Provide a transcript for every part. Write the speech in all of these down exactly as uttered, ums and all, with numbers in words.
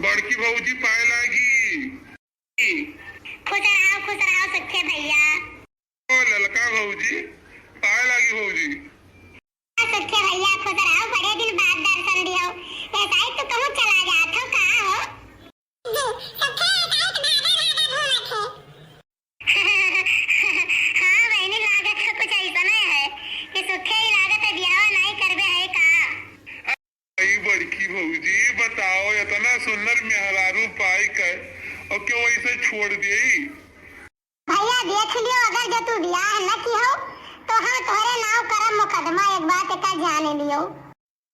बड़की भौजी पाए लागी। खुश रहो, खुश रहो सुखे भैया। ओ ललका भौजी, पाए लागी भौजी। सुखे भैया, खुश रहो, बड़े दिन बाद दर्शन दियो। ऐसा ही तो कहूँ चला जात हो, कहाँ हो? जी, सुखे ऐसा ही तो भागा भागा घूमत है। हाँ बहिनी, लागत है कुछ ऐसा नहीं है कि सुखे ही लागत है, बियाह नहीं करबे है का? आई बड़की भौजी, बताओ, इतना सुंदर मेहरारू पाई के और क्यों ऐसे छोड़ दिए? भैया देख लियो, अगर जो तू बियाह न की हो तो हम तोहरे नाव करब मुकदमा, एक बात एका जान लियो।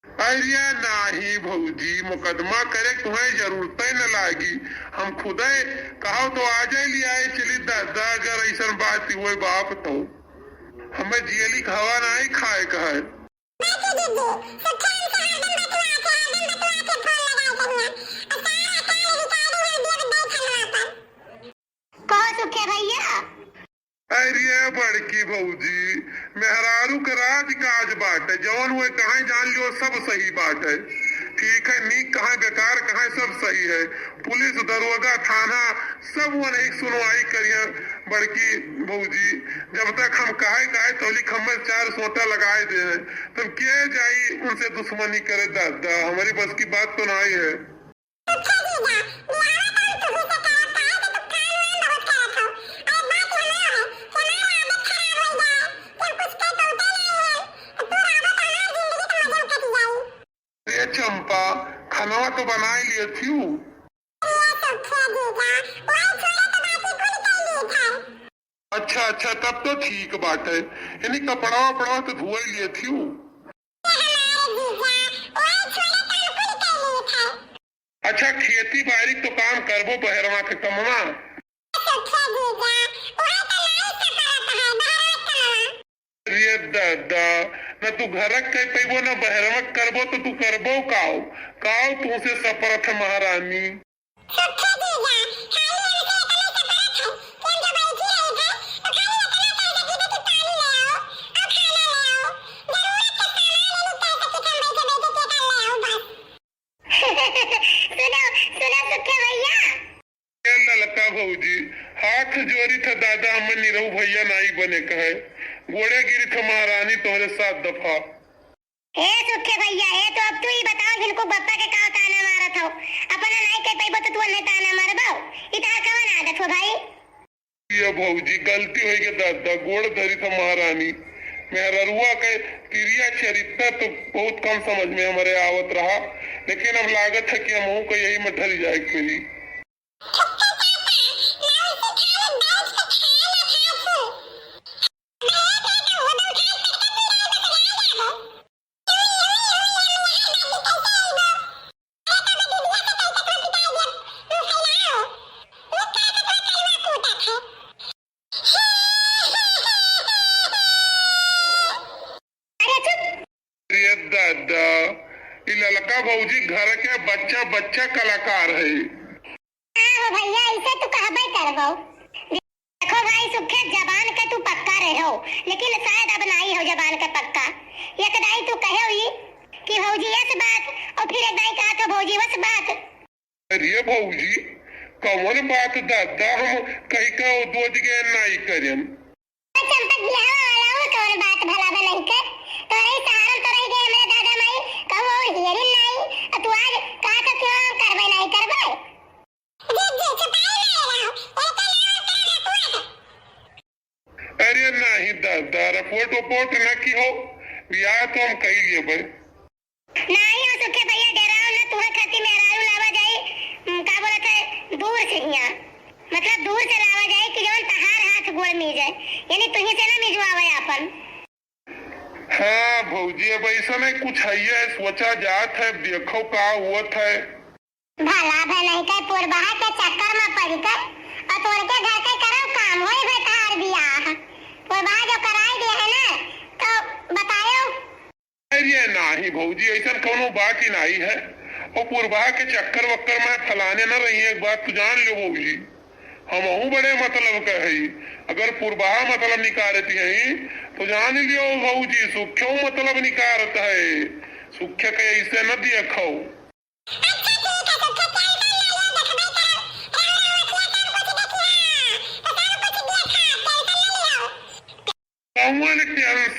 अरे नाही भौजी, मुकदमा करे तुम्हें जरूरत ही न लागी, हम खुदे कहो तो आ जाए ले आए चली दादा, अगर ऐसा बात हुए बाप तो हमें जियली खावा नहीं खाए का है। बाकी दीदी, सुखे हमसे हरदम बतुआ के, हरदम बतुआ के फोन लगाए करिया। आ का, का ले recording है, देख, देख हमरा पर। कहो सुखे भैया। अरे बड़की भौजी, मेहरारू के राज काज बाटे, जवन हुए कहाँ जान लियो, सब सही बाटे। ठीक है, नीक कहाँ, बेकार कहाँ, सब सही है। पुलिस, दरोगा, थाना, सब वो नहीं सुनवाई करिए बड़की भौजी। जब तक हम कहे कहे तौलिक हमें चार सोटा लगाए दे हैं, तब के जाई उनसे दुश्मनी करे दादा, हमारी बस की बात तो नहीं है। अच्छा जीजा, बियाह तो हम तुही से करब, काहे कि तू काम वाम बहुत करत हो। अरे बात ये ना है कि हमार आदत खराब हो जाए, कि हम कुछ के टूटे नहीं है, तो तू रहबो तो हमार जिंदगी तो मजे में कट जाई। ए चंपा, खानवा तो बनाए लिए थी। ये तो खे जीजा, वही छोड़े तो बाकी कुल के लिए था। अच्छा, अच्छा, तब तो ठीक बात है। यानी कपड़ा वपड़ा तो धोए लिए थी। ये हमारे जीजा, वही छोड़े तो हम कुल के लिए था। अच्छा, खेती बाड़ी तो काम करबो बहरवा के कमवा। सुखे जीजा, वही तो नहीं से करत है, बहरवा के कमवा। अरे दादा, न तू घरक कइ पइबो, न बहरवक करबो, तो तू करबो काउ? काउ तुहसे सपरत है महारानी? सुखे जीजा, खाली हमसे इतने सपरत है कि हम जो बैठी रही थे, तो खाली इतना कह देती थी कि पानी ले आओ और खाना ले आओ, जरूरत के सामान लेनी कह सकती थी, हम बैठे बैठे के कर ले आओ बस। सुनो, सुनो सुखे भैया। ए ललका भौजी, हाथ जोरी थ दादा, हमें निरहू भैया नाई बने कहे, गोड़े गिरी थ महारानी तोहरे सात दफा। ए सुखे भैया, ए तो अब तू ही बताओ, इनको बप्पा के का ताना मारत हो? अपना नाई कह पइबो तो तू उन्हें ताना मारबो? ई तहार कवन आदत हो भाई? ये भौजी, गलती होइ गई दादा, गोड़ धरी थ महारानी। मेहररुआ के तिरिया चरित्तर तो बहुत कम समझ में हमरे आवत रहा, लेकिन अब लागत है कि हमहू को यही में ढल जाए के पड़ी। अरे चुप। अरे दादा, ई ललका भौजी घर के बच्चा, बच्चा कलाकार है। हाँ हो भैया, इसे तू कहबे करबो। देखो भाई सुखे, जबान के तू पक्का रहो, लेकिन शायद अब नाई हो जबान के पक्का। एक दाई तू कहे हुई कि भौजी यस बात, और फिर एक दाई कहा तो भौजी वस बात। अरे भौजी, कवन बात दादा, हम कहीं का दो जगह नाई करें। चंपक बिहावा वाला वो कवन बात भला बा नहीं कर? तोरे ही सहारा तो रह गए हमरे दादा माई, कहूँ और हियरिन नाई, और तू आज कहा तो क्यों हम करबे नहीं करबे? जी, जी, छुपाई नहीं रहो, इनके नाम पर रखुआ है। अरे नहीं दादा, रिपोर्ट वपोर्ट न की हो, बियाह तो हम कई लेबे। नाही हो सुखे भैया, डेराओ न, तुहे खातिर मेहरारू लावा जाई, उम, का बोलत है, दूर से हियाँ, मतलब दूर से लावा जाई कि जवन तहार हाथ गोड़ मिल जाए, यानी तुही से ना मिजवावे आपन। हाँ भौजी, अब ऐसा नहीं कुछ है, ये सोचा जात है, देखो का हुआ है। भला भे नहीं कहे पुरबहा के चक्कर में पड़ के और तोर के घर के करल काम होई भे तहार बियाह। पुरबहा जो कराई दिया है ना, तो बतायो। अरे नाही भौजी, ऐसा कौनो बात ही नाही है। और पुरबहा के चक्कर वक्कर में फलाने न रही, एक बात तू जान लो भौजी, हमहू बड़े मतलब के हई। अगर पुरबहा मतलब निकारती हई, तो जान लियो भौजी, सुख्यो मतलब निकारत है। सुख्य के ऐसे न देखो। अच्छा ठीक है, तो क्या चल रही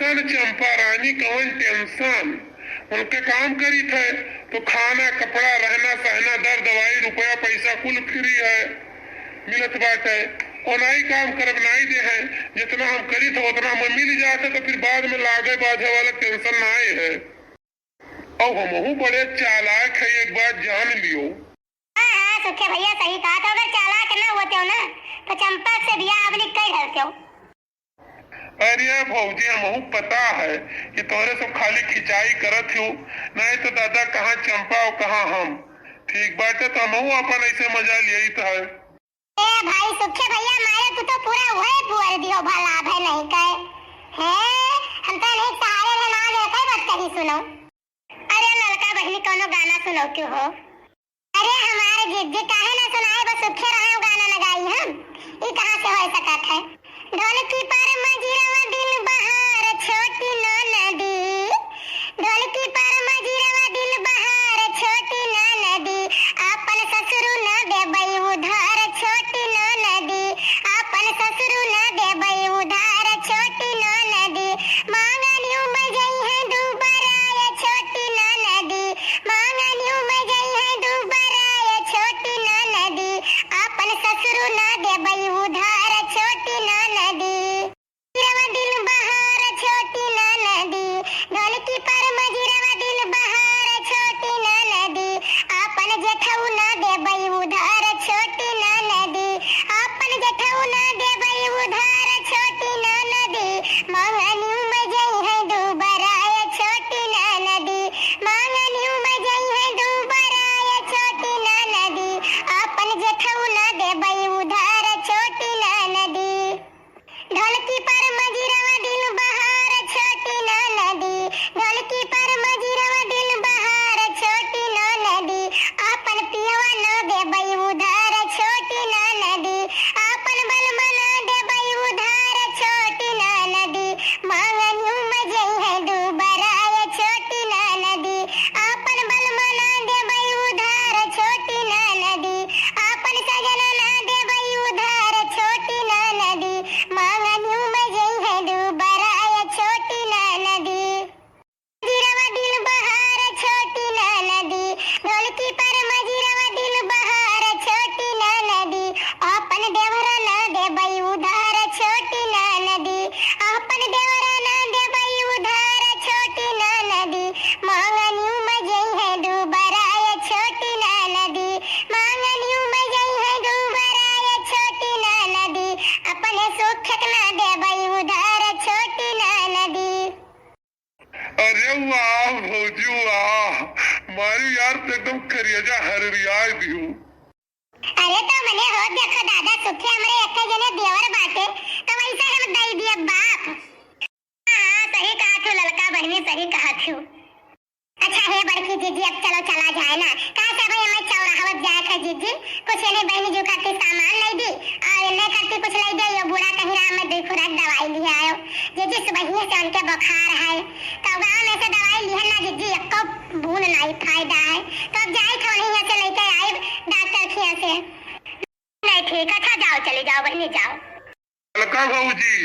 चंपा रानी कवन tension, उनके काम करित है तो खाना, कपड़ा, रहना, सहना, दर, दवाई, रुपया, पैसा कुल free है, मिलत बाटे। और नाई काम करब नाई दे है, जितना हम करित है उतना हमें मिल जात है, तो फिर बाद में लागे बाधे वाला tension नाई है। और हमहू बड़े चालाक है, एक बात जान लियो। हाँ, हाँ, सुखे भैया सही कहा, तो अगर चालाक ना होते हो ना, तो चंपक से बियाह अब नहीं कर ढलते हो। अरे भौजी, हमहू पता है कि तोहरे सब खाली खिंचाई करत हो, नहीं तो दादा कहाँ चंपा और कहाँ हम। ठीक बाटे, तो हमहू अपन ऐसे मजा लियत है। ए भाई सुखे भैया, मारे तू तो पूरा वही बुअर दियो, भला भय नहीं कहे। हैं, हम तो नहीं सहारे रे ना लेके बस कहीं सुनो। अरे ललका बहिनी, कौनो गाना सुनौती हो? अरे हमारे जिज्जी काहे ना सुनाए, बस सुखे रहे गाना न गाई हम। ई कहाँ से हो सकत है? ढोलकी पर मजिरवा दिन बहार छोटी ननदी, ढोलकी पर मजिरवा दिन बहार छोटी ननदी, आपन ससुरु न देबई उधार छोटी ननदी, आपन ससुरु न देबई उधार छोटी ननदी, मांगनियों में जई है दू बराय छोटी ननदी, मांगनियों में जई है दू बराय छोटी ननदी, आपन ससुरु न देबई उधार छोटी ननदी। मजिरवा दिन बहार छोटी ननदी, ढोलकी पर मजिरवा दिन बहार छोटी ननदी, आपन जेठऊ ना देबई उधार छोटी ननदी, आपन जेठऊ ना देबई उधार छोटी ननदी, मांगनियों में जई है दू बराय छोटी ननदी, मांगनियों में जई है दू बराय छोटी ननदी, आपन जेठऊ ना देबई उधार छोटी ननदी। ढोलकी पर मजिरवा दिन बहार छोटी ननदी, ढोलकी पर मजिरवा दिन बहार छोटी ननदी, आपन पियवा न देबई उधार छोटी ननदी, आपन बलमा न देबई उधार छोटी ननदी, मांगनियों में जई है दू बराय छोटी ननदी, आपन बलमा न देबई उधार छोटी ननदी, आपन सजना न देबई उधार छोटी ननदी, मांगनियों में जई है दू बराय छोटी ननदी। मजिरवा दिन बहार छोटी ननदी, ढोलकी पर मजिरवा दिन बहार छोटी ननदी, आपन देवरा ना देबई उधार छोटी ननदी, आपन देवरा ना देबई उधार छोटी ननदी, मांगनियों में जई है दू बराय छोटी ननदी, मांगनियों में जई है दू बराय छोटी ननदी, अपने सुख के ना देबई उधार छोटी ननदी। अरे वाह भौजी वाह, मारी यार तो एकदम करियजा हरियाई दिहू। अरे तो मने हो देखो दादा, सुखे हमरे एक जने देवर बाटे, तो वैसे हम दई दिए बाप। हाँ, सही कहा थू ललका बहिनी, सही कहा थू। अच्छा हे बड़की जीजी, अब चलो चला जाए ना, कहाँ से भाई हमें चौराहवत जाए थे जीजी, कुछ एने बहिनी जू खातिर सामान लाई दी, और एने खातिर कुछ लाई दे, यो बूढ़ा कहीं राह में दुई खुराक दवाई लिहे आयो। जीजी सुबहिए से उनके बुखार है, तो गाँव में से दवाई लिहे ना जीजी, एको बून नाई फायदा है। तो अब जाई थे उन्हीं यहाँ से लेके आए डॉक्टर खिया से। नहीं ठीक, अच्छा जाओ, चली जाओ बहिनी, जाओ। ललका भौजी।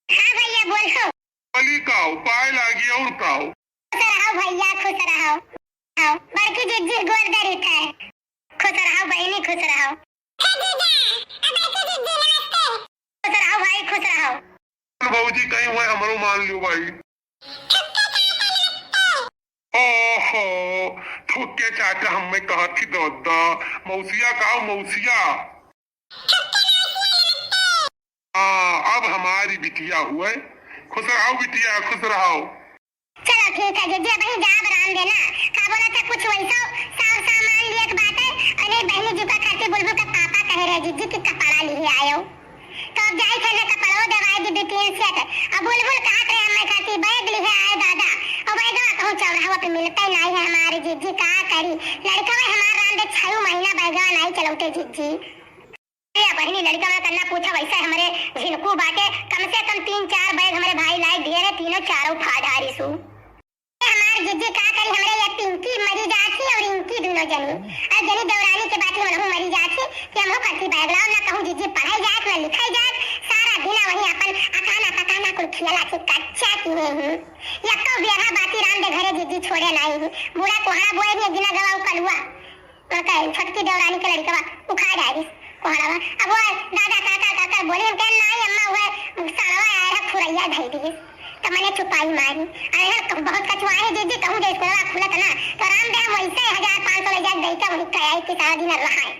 हाँ भैया, बोलो। बोली काओ, पाए लागी और काओ। खुश रहो भैया, खुश रहो। आओ, बड़की जिज्जी गोर दरित है। खुश रहो बहिनी, खुश रहो। खुश रहो भाई, खुश रहो। भौजी कहीं हुए हमरो मान लियो भाई। ओहो, थुक्के चाचा हमें कहत ही दद्दा, मौसिया काओ मौसिया। हाँ, अब हमारी बिटिया हुए। खुश रहो बिटिया, खुश रहो। चलो ठीक है जीजी, अब ही जाब राम देना। का बोला था कुछ वैसा साव सामान लिए के बात है। अरे बहनी जी का खातिर बुलबुल का पापा कहे रहे जीजी कि कपड़ा लिए आयो। तो अब जाई थे ना कपड़ो दवाई दी दो तीन सेट। अब बुलबुल कहत रहे हमें खातिर बैग लिए आयो दादा। और बैगवा कहूँ चौराहा पे मिलता ही नहीं है हमारे जीजी, का करी। लड़का हमार राम दे छह महीना बैगवा नहीं चलौते जीजी। ए बहिनी, लड़िका मन कन्ना पूछा, वैसे हमरे झिनकू बाटे, कम से कम तीन चार बैग हमरे भाई लाए दिए रहे, तीनों चारों फाड़ हारी सु। ए हमार जीजी का करी, हमरे ये पिंकी मरी जात ही और रिंकी दोनों जनी, और जनी देवरानी के बाटी मनहू मरी जात ही कि हमहू खाती बैग लाओ, ना कहूँ जीजी पढ़ाई जात, ना लिखाई जात, सारा दिन वहीं अपन अकाना पकाना खिया लाठी कच्चा किहे ही। यक्को बेरहा बाती राम दे घरे जिज्जी छोड़े नाई ही। बूढ़ा कोहड़ा बोए ही एक दिना गवा उ कलुआ। उनका छोटकी देवरानी के लड़िकवा उखाड़ डारिस कोहड़वा। अब वो दादा का, का, का, का बोली, हम कहे, "नाई अम्मा, वो सालवा आया है, फुरैया धई दिस।" त मने चुपाई मारी। अरे हर क-, बहुत कचुआ है जिज्जी, कहूँ जे स्कूलवा खुलत ना, तो राम दे हम वैसे हजार पाँच सौ ले जाके देई, तब वही कहे कि सारा दिन रहा है।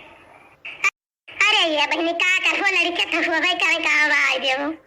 अरे ये बहिनी, का कर हो, लड़के तो हो भाई, कहे कहाँ बा, आई देबो।